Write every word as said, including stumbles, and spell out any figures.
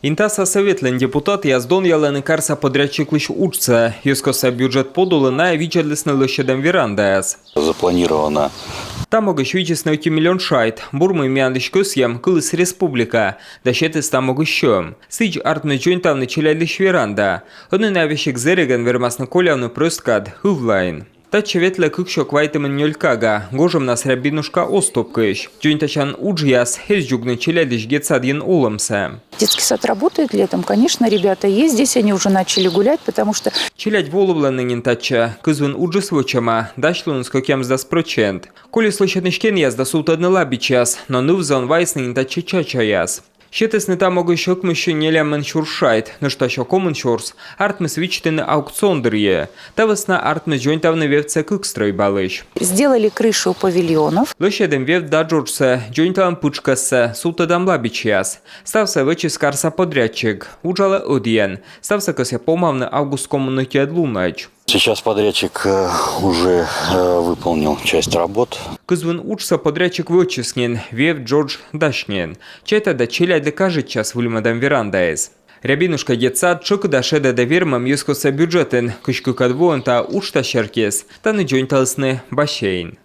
Интаса Сӧветлӧн депутатъяс донъялӧны карса подрядчиклысь уджсӧ. Йӧзкостса бюджет подулын найӧ видзӧдлісны лӧсьӧдӧм верандаяс. Запланировано. Та могысь видзисны ӧти миллион шайт. Бур, мый миянлысь кӧсйӧм кыліс республика да сетіс та могысь сьӧм. Сідз, артмис дзоньтавны челядьлысь веранда. Ӧні найӧ весиг зэрегӧн вермасны колявны прӧст кад ывлаын. Татчӧ ветлӧ кыксё квайтымын нёль кага. Гожӧмнас Рябинушка оз топкысь. Дзоньтасян уджъяс эз дзугны челядьлысь детсадйын олӧмсӧ. Детский сад работает летом, конечно, ребята есть здесь, они уже начали гулять, потому что Челядь волывлӧны нин татчӧ. Кызвын уджыс вӧчӧма, дасьлуныс кӧкъямысдас прӧчент. Колис лӧсьӧдны стенъяс да сувтӧдны лабичьяс, но ныв-зон вайисны нин татчӧ чачаяс. Сетісны та могысь ӧкмыссё нелямын сюрс шайт, нӧшта сё комын сюрс артмис вичтыны аукцион дырйи. Та вӧсна артмис дзоньтавны вевтсӧ кык стрӧйбалысь. Сделали крышу павильонов. Лӧсьӧдім вевт да джоджсӧ, дзоньталім пытшкӧссӧ, сувтӧдам лабичьяс. Ставсӧ вӧчис карса подрядчик. Уджалӧ ӧдйӧн. Ставсӧ кӧсйӧ помавны август комын ӧтиӧд лунӧдз. Сейчас подрядчик э, уже э, выполнил часть работ. Кызвын уджсӧ подрядчик вӧчис нин, вевт, джодж дась нин. Чайта да, челядьлы кажитчас выльмӧдӧм верандаыс. Рябинушка детсад тшӧкыда шедӧдӧ вермӧм йӧзкостса бюджетын. Кызь кыкӧд воын та уджтас серти. Тані дзоньталісны бассейн.